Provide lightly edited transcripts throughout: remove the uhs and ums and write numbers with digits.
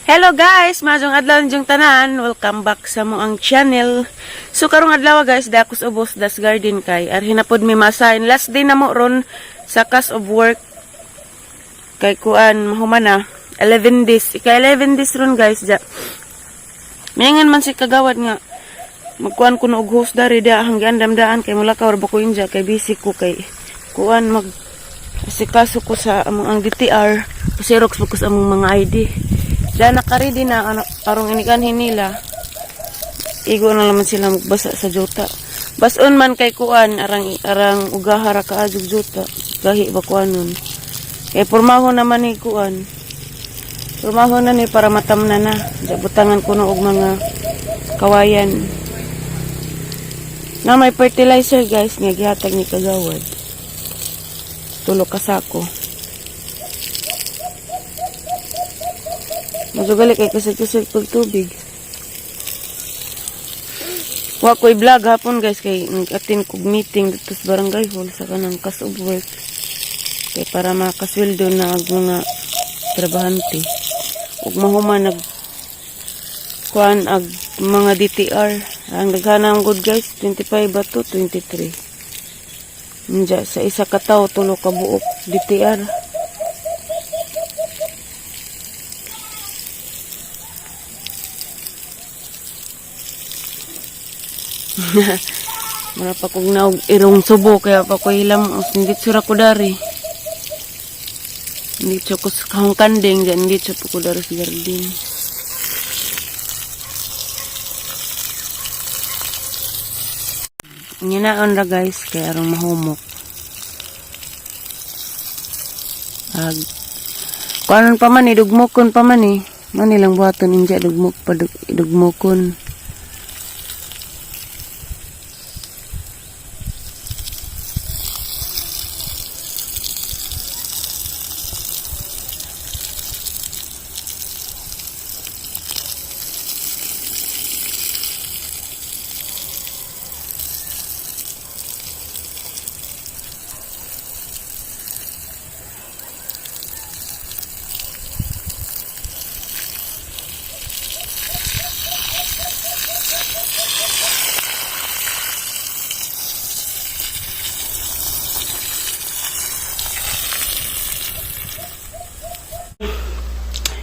Hello guys, maayong adlaw ninyong tanan. Welcome back sa among channel. So karong adlaw guys, da ako sa ubos das garden kay arhin na pod mi ma-assign. Last day na mo ron sa cast of work kay kuan mahuman na 11 days. Ika 11 days ron guys ja. Miangan man si kagawad nga magkuan ko na og host dari da hanggang damdaan kay mulakaw ra ba ko inja kay busy ko kay kuan mag asikaso ko sa among ang DTR, Xerox ko sa among mga ID. Diyan naka-ready na ano, karong inikanhin nila. Igo na naman sila magbasa sa juta. Bason man kay kuan arang arang ugahara ka ajug juta. Gahi ba kuanon. Kay pormaho naman ni kuan. Pormaho na ni para matamna na. Diya butangan ko na og mga kawayan. Na may fertilizer guys nga gihatag ni kagawad. Tulo ka sako. Masugali kay kasag-kasag pagtubig. Wa ko'y vlog hapon guys kay nag-attend kog meeting dito sa barangay hall sa kanang cast of work. Kay para makasweldo na ang mga trabahante. Ug mahuman nag kuan ag mga DTR. Ang daghan ang good guys, 25 ba to 23. Nja, sa isa ka tawo tulo ka buok DTR. Mura pa kog naog irong subo kaya pa ko hilam os dito ra ko dari. Dito ko sa kahong kanding diyan dito pa ko dari sa garden. Nginaon ra guys kay arong mahumok. Ag kuanon pa man eh, dugmokon pa man eh. Man ilang buhaton inja dugmok pa dugmokon.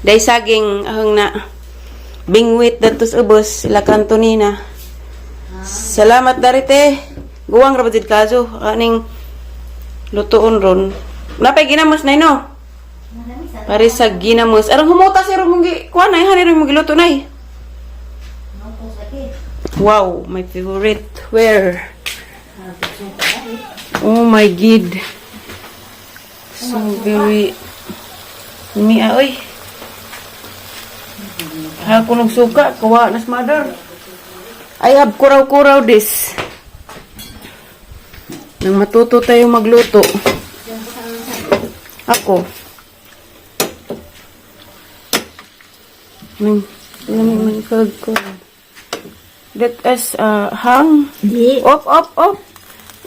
Day saging ahong na bingwit datos ubos sila kantonina. Salamat darite. Guwang ra ba jud kaso aning lutuon ron. Napay ginamos na no. Pare sa ginamos. Arang humuta si mong gi kuan ay hani mong giluto nay. Wow, my favorite. Where? Oh my God. So very Mia oy. Ha ko suka, kawa nas mother. I have kuraw-kuraw this. Nang matuto tayo magluto. Ako. Nang lamig man kag ko. Let us hang. Di. Op, op, op.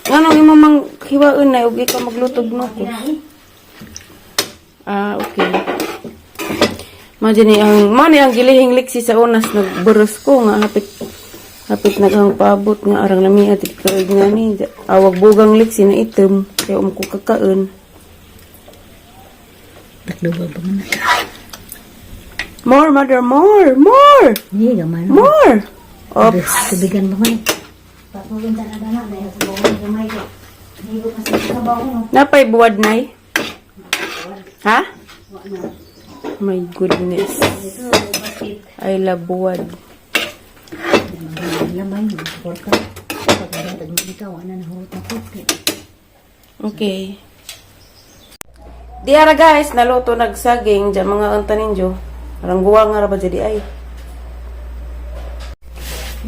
Anong imo mang hiwaon na ug ikaw maglutog no ko. Ah, okay. Mao ni ang mao ni ang gilihing liksi sa unas nagburos ko nga hapit hapit naghang paabot nga arang nami at kaig nga ni awag bugang liksi na item kay um ko kakaon. Tatlo ba man? More mother, more, more, Di gamay. more. Op. Tubigan ba man? Napay buwad nay. Ha? My goodness. I love buwad. Lamay mo porka. Pagdadag mo ikaw ana na hurot na puti. Okay. Diara guys, naluto nagsaging diyan mga unta ninyo. Arang guwa nga ra ba jadi ay.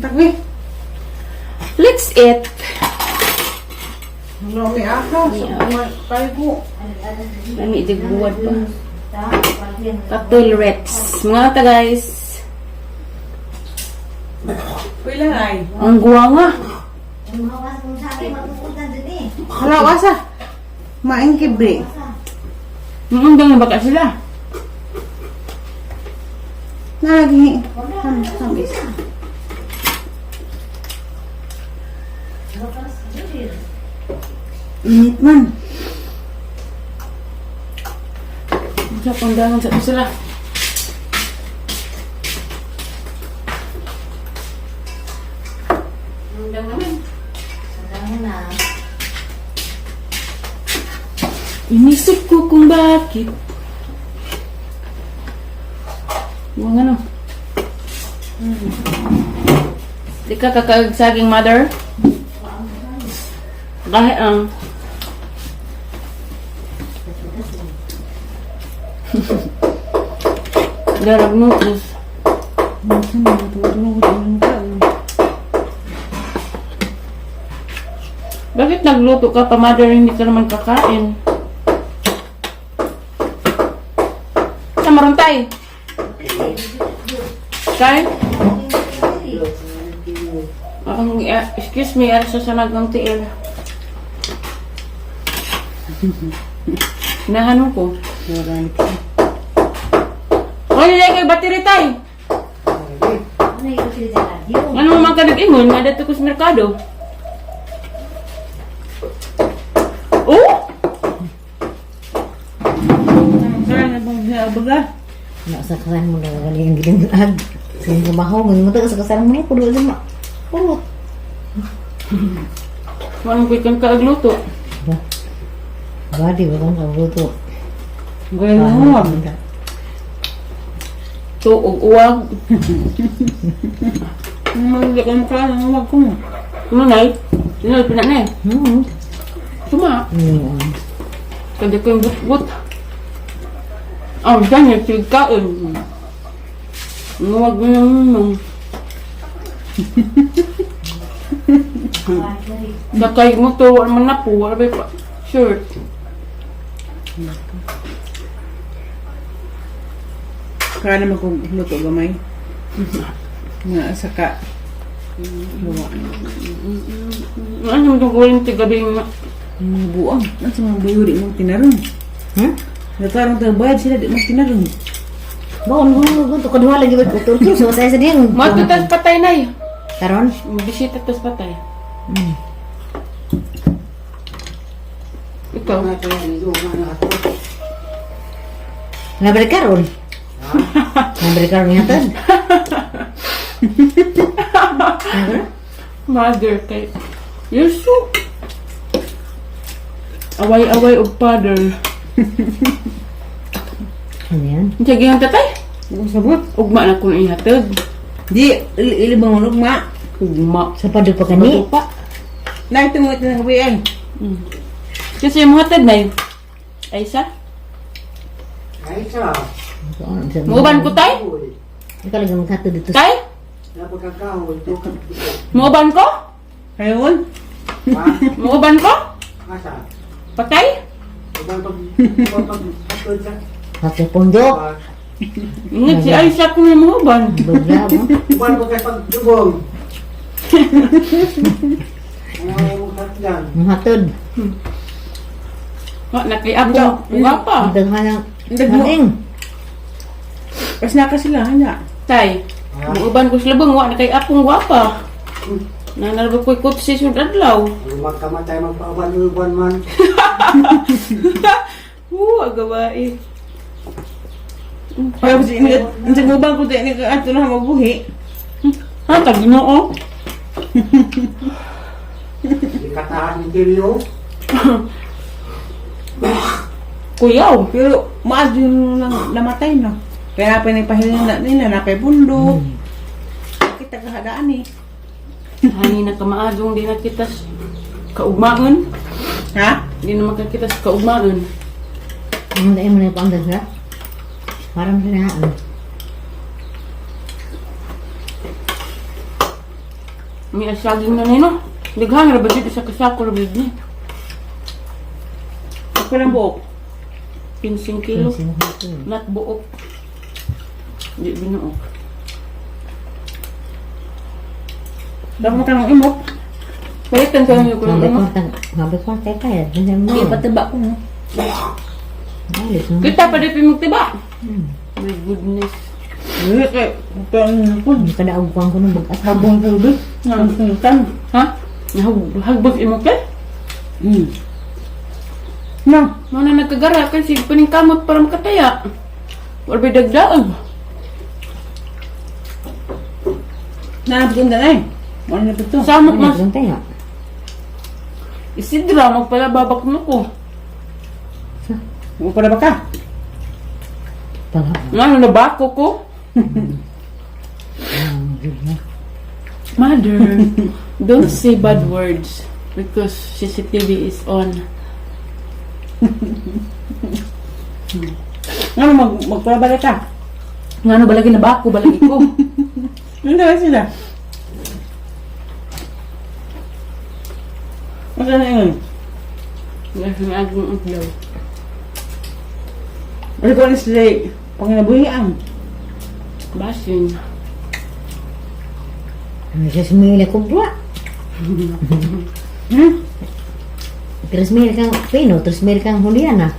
Tagwi. Let's eat. Lami ako. Paigo. Lami dig buwad pa. Cocktail rets. Mga ta guys. Pila ay. Ang guwa nga. Hala asa. Maing kibre. Ang na baka sila. Nalagi. Ham, hamis. Init man. Sa pandangan sa sila. Undang naman. Ano na. Inisip ko kung bakit. Yung ano. Di ka kakaag saging, mother? Kahit ang... Darag noodles. Bakit nagluto ka pa, mother? Hindi ka naman kakain. Sa maruntay. Kay? Ang, excuse me, alas sa nagang tiil. Nahano ko. Oy, hindi kay battery tay. Ano yung sila sa radyo? Ano man ka nag-ingon, nga dito ko sa merkado. Oh! Saan na bang baga? Nasa kasan mo na galing ang giling ag. Sige kumahaw, mo sa kasan mo na pulo lima. Purot. Walang ko ikan kaagluto. Ba? Ba, di ba kang kabuto? Gaya mo. Tuog uwag. Hindi ko mukha. Ang wag ko. Ano nay? Sino pina na eh? Tuma. Kaya ko yung gut-gut. Oh, dyan yung pigkaon. Huwag mo yung Nakay mo to, wala man na po, wala ba pa? Shirt. Kaya naman kung luto gamay. Nga saka. Gawa. Ano yung gawin ti gabi nga? Mga buang. Ano sa mga buyo di mo tinarong? Hmm? Natarong tayo bayad sila di mo tinarong. Baon mo mo to kadua lagi ba tutur so sa sa ding. Mato tas patay na eh. Karon? Bisita tas patay. Ikaw. Nabalik karon. Nabalik karon nga tan. Mother kay You're so away-away og father. Ano yan? Sige ang tatay. Sabot. Ugma na kung ihatag. Di, ili bang ulog ma? Ugma. Sa padua pa kani. Pa. Nakita mo ito ng gabi ay. Kasi yung hatag na yun. Ay sa? Muuban ko tay? Ikaw lagi maghatod dito. Tay? Muuban ko? Ayun. Muuban ko? Patay? Hatod pondok. Ingat si Aisha kung yung muuban. Bugla mo. Hatod. Wa na kay ako. Uga pa. Daghan ang Dagmo. saging. Pas naka sila, hanya. Tay. Muuban ko sila bang wa na kay akong gwapa. Nanarba ko'y kutsi sud adlaw. Magkamatay magpauban-uban man. Agawae. Kaya kasi ang sagubang ko tayo ni ato na mabuhi. Ha, tag Ginoo. Ikatahan ni Kilyo. Kuyaw. Pero maad yun lang namatay no. Kaya napay nagpahiling na nila, napay bundok. Kita kahadaan eh. Hani na kamaadong di na kita kaugmaon. Ha? Di na makakita sa kaugmaon. Ang dai mo na pang dagha. Parang sinaan. May asaging na nino. Daghan ra ba dito sa kasako ra ba ni? Ako lang buok. 15 kilo. Not buok. Di binuok. Dapat mo tanong imok. Palitan ka lang yung kulang Ngabi mo. ko ngabi ko teka ya. Ganyan mo. Di pataba ko no. Alis mo. Kita pa di magtiba. My goodness. Hindi kay Ang kadaog ko ang kunong bagat. Habong tubig. Ang sultan. Ha? Hagbog imo kay? Na. Mo na nagkagara kay sige paning kamot para makataya. Or bay dagdaog. Naabot na eh. Wala na ito. Samok Ano mas yung tayo? isidra magpalababak mo ko. Huwag pa na ba ka? Pala. Ngano nabako ko? Mother, don't say bad words because CCTV is on. Ano magpalabalik ka? Ngano balagi nabako balagi ko. Ano na sila? Masa na yun? Ang adlaw. Ano ko na sila panginabuhian? Basin. Ano siya sumili ko bra? Hmm? 3,000 kang Pino, 3,000 kang Juliana.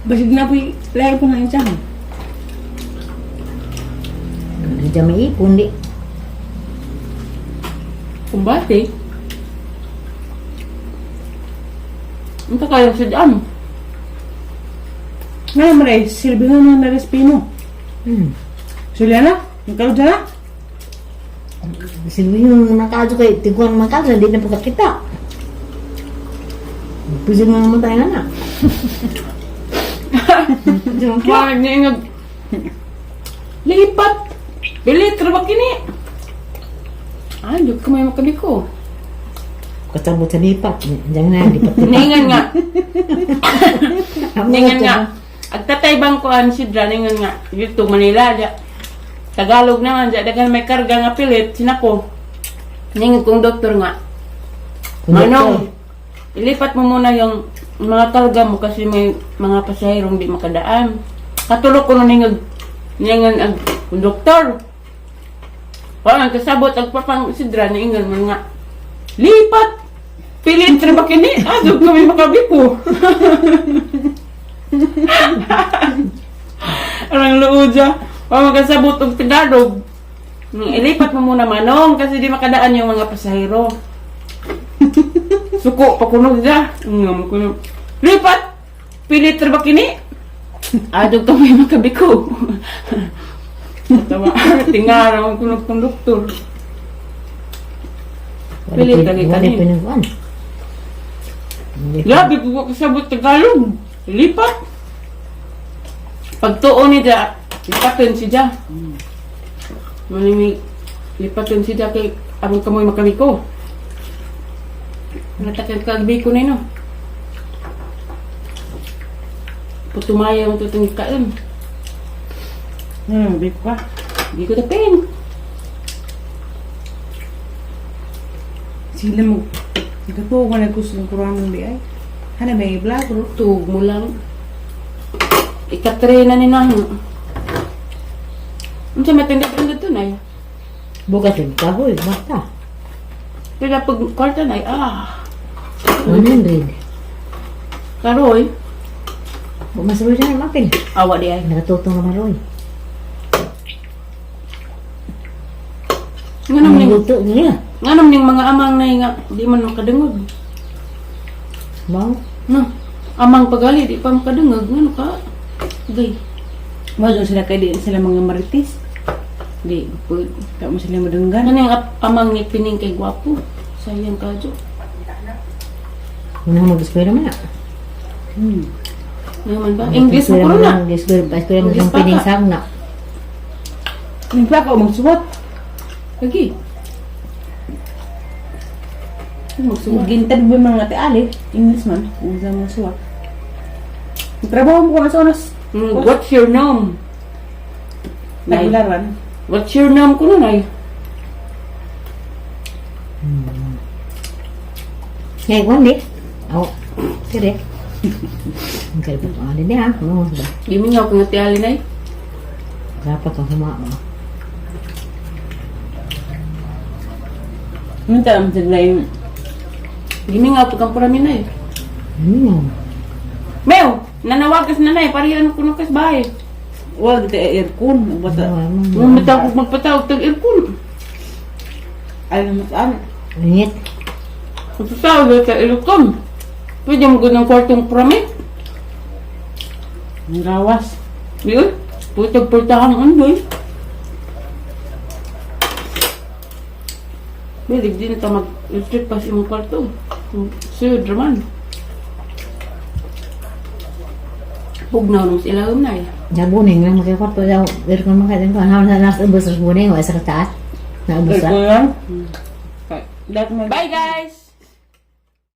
Basig na po lahi po na yung tiyan. Ano siya may ipon di. Kumbate. Unta kayo sa dam. Ngayon mo rin, silbihan mo na Respino. Juliana? Nagkaroon dyan na? Silbi yung nakadyo kay tiguan man kadyo, hindi na pagkakita. Pwede nga naman tayo na. Wag niya nga. Lipat. Bilit ra ba kini? Ay, dud ko may makabiko. Kasabot sa lipat. Diyan na, lipat. Ningan nga. Ningan nga. Ag tatay bang kuan si Dra ningan nga dito Manila ja. Tagalog naman ja daghan may karga nga pilit sinako. Ningan kong doktor nga. Manong, ilipat mo muna yung mga karga mo kasi may mga pasaherong di makadaan. Katulog ko nun ningag ningan ag konduktor. Parang kasabot ag papang sidra ningan man nga. Lipat! Pilit ra ba kini? Ah, dug kami makabiko. Arang luod siya. Parang makasabot og Tagalog. Ilipat mo muna manong kasi di makadaan yung mga pasahero. Suko, pakunog siya. Nga mo kunog. Lipat! Pilit ra ba kini? Adog ka may makabiko. Tawa, tingara ang kunog konduktor. Pilit lagi Wala kani. pinuan. Grabe ko kasabot Tagalog. Lipat. Pagtuon ni Ja, lipatin si Ja. Manimi, lipatin si Ja kay abong kamoy makabiko. Natakil kagbiko nino. Putumaya mo tutong kain. Biko ka. Di ko tapin. Sila mo. Nagkatuwa ko na gusto ng kurang ng di ay. Hana may vlog ro. Tug mo lang. Ikatre na ni Nang. Unsa matindad-tindad to nay? Bukas yung kahoy, basta. Pero pag kwarta nay, ah. 100. Karoy, Mas roy na mapil. awa di ay. Nakatutong naman roy. Nganom ning Luto niya. nganom ning mga amang nay nga di man makadungog. Mau. No. Amang pagali di pa makadungog ngano ka? Gay. Mo doon sila kay di sila mga maritis. Di pud. Kaya mo sila madunggan. Ano yung amang ni pining kay gwapo? Sayang kadyo. Una mag-eskwela man na. Ano man ba? English mo kuno na. Eskwela, eskwela mo English ang pa ka. piningsang na. Nagpa ka magsuwat. Lagi. Ano magsuwat? Gintad ba mga tiali? English man. Unsa mo suwat. Trabaho mo ko na sa oras. What's your name? Nay. Nagularan. What's your name kuno nay? Ngay kwan di. Aw. Kere. Ang kalipot ko alin ha. Oo, ba. Gimingaw ko nga tiyali nay. Dapat ang humaa. Minta ang sila yung Gimingaw pag ang purami nay. Hmm. Mew, nanawagas na nay, parihan ko kas bahay. Wala kita aircon. Basta Kung matawag magpatawag tag aircon. Ay naman. Init. Magpatawag sa aircon. Pwede mo ganang kwartong prami. Ang gawas. Yun. Putag pultahan undoy. Bilig din ta mag-electric pa sa imong kwarto. Suyod raman. Bugnaw nung sila na eh. Ya buning lang makikwarto daw. Aircon man kayo. Kung na nasa ubos sa buning, wala sa kataas. Naubos sa. Aircon yan. Lahat may Bye, guys!